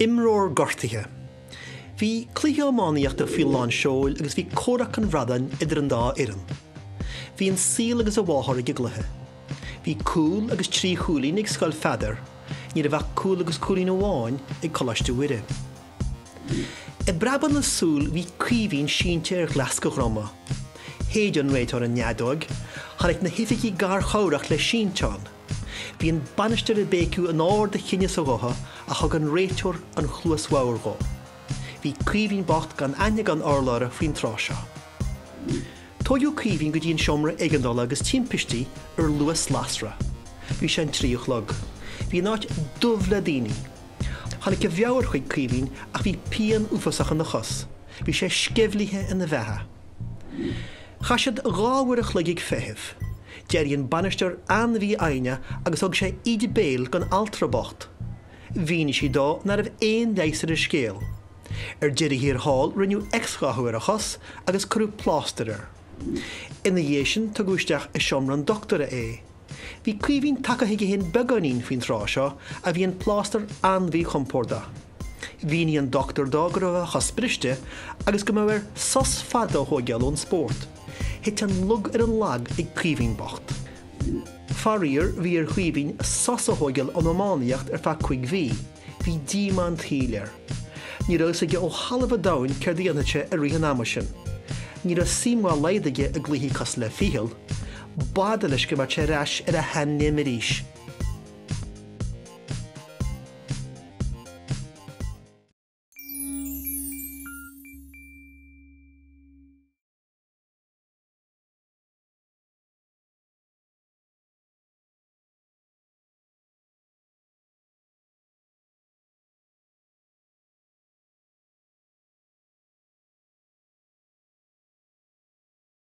Imreoir gortaithe. Bhí cluiche iománaíochta faoi lán seoil agus bhí comhrac an bhradáin idir an dá fhoireann. Bhí an saol agus a mháthair ag an gcluiche. Bhí cúl agus 3 chúilín ag Scoil Pheadair, ní raibh ach cúl agus cúilín amháin ag Coláiste Mhuire. I bpreabadh na súl bhí Caoimhín sínte ar ghleasc a dhroma. Shéid an réiteoir an fheadóg. Tháinig na hoifigigh garchabhrach le sínteán. Bhí an bainisteoir ag béiceadh in ard a chinn is a ghutha ach thug an réiteoir an chluas bhodhar dhó. Bhí Caoimhín bocht gan aithne gan urlabhra faoin tráth seo. Tóigeadh Caoimhín go dtí an seomra éigeandála agus timpistí ar luas lasra. Bhí sé an 3 a chlog. Bhí an áit dubh le daoine. Tháinig a mheabhair chuig Caoimhín ach bhí pian uafásach ina chos. Bhí sé sceimhlithe ina bheatha. Chaith siad 2 uair a chloig ag feitheamh. D'éirigh an bainisteoir an-mhífhoighneach agus thug sé íde béil don altra bocht. Mhínigh sí dó ná raibh aon leigheas ar an scéal. Ar deireadh thiar thall rinneadh x-ghathú ar a chos agus cuireadh plástar air. Ina dhiaidh sin tugadh isteach i seomra an doctúra é. Bhí Caoimhín tagtha chuige féin beagáinín faoin tráth seo ach bhí an plástar an-mhíchompordach. Mhínigh an dochtúir dó go raibh a chos briste agus go mbeadh air sos fada a thóigeáil ón spórt. Thit an lug ar an lag ag Caoimhín bocht. Faraor, bhí ar Chaoimhín sos a thóigeáil ón iománaíocht ar feadh cuig mhí. Bhí díomá an tsaoil air. Ní raibh fhios aige ó thalamh an domhain céard a dhéanfadh sé i rith an ama sin. Ní raibh suim dhá laghad aige i gcluichí cosúil le ficheall. B'fhada leis go mbeadh sé ar ais ar a sheanléim arís.